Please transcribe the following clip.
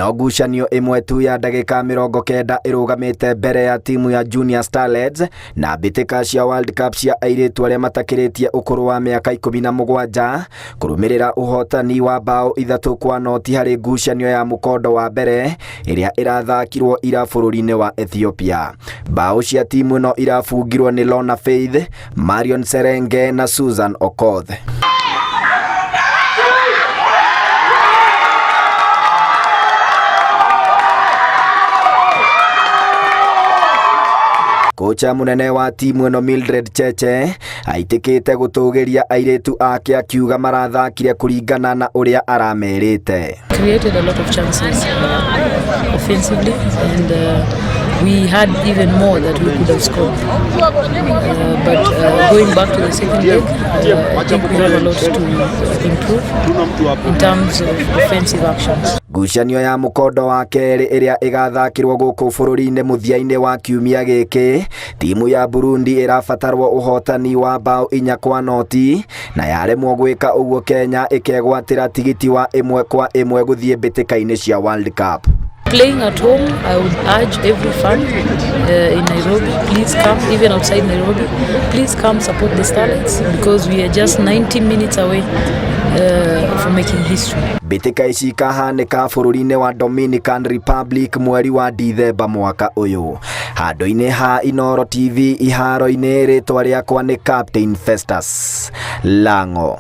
No ngucanio ĩmwe tu ya ndagĩka 90 ĩrũgamĩte mbere ya timu ya Junior Starlets na mbĩtĩka cia World Cup cia airĩtu arĩa matakĩrĩtie ũkũrũ wa mĩaka 17 kũrũmĩrĩra ũhotani wa bao 3-0 harĩ ngucanio ya mũkondo wa mbere ĩrĩa ĩrathakirwo ira bũrũri-inĩ wa Ethiopia. Bao cia timu ĩno irabungirwo nĩ Lorna Faith, Marion Serenge na Susan Okoth. Kocha munene wa timu ĩno Mildred Cheche aitĩkĩte gũtũgĩria airĩtu ake akiuga marathakire kũringana na ũrĩa aramerĩte. Created a lot of chances offensively, and we had even more that we could have scored. But going back to the second leg, I think we have a lot to improve in terms of offensive actions. Ngucanio ya mũkondo wa kerĩ ĩrĩa ĩgathakĩrwo gũkũ bũrũri-inĩ mũthia-inĩ wa kiumia gĩkĩ, timu ya Burundi ĩrabatarwo ũhotani wa bao 4-0 na yaremwo gwĩka ũguo Kenya ĩkegwatĩra tigiti wa 1-1 gũthiĩ mbĩtĩka-inĩ cia World Cup. Playing at home, I would urge every fan in Nairobi, please come, even outside Nairobi, please come support the Starlets because we are just 90 minutes away from making history. Mbĩtĩka ici ikahanĩka bũrũri-inĩ wa Dominican Republic mweri wa Dithemba mwaka ũyũ. Handũ-inĩ ha Inooro TV iharo-inĩ, rĩtwa rĩakwa nĩ Captain Festus Lango.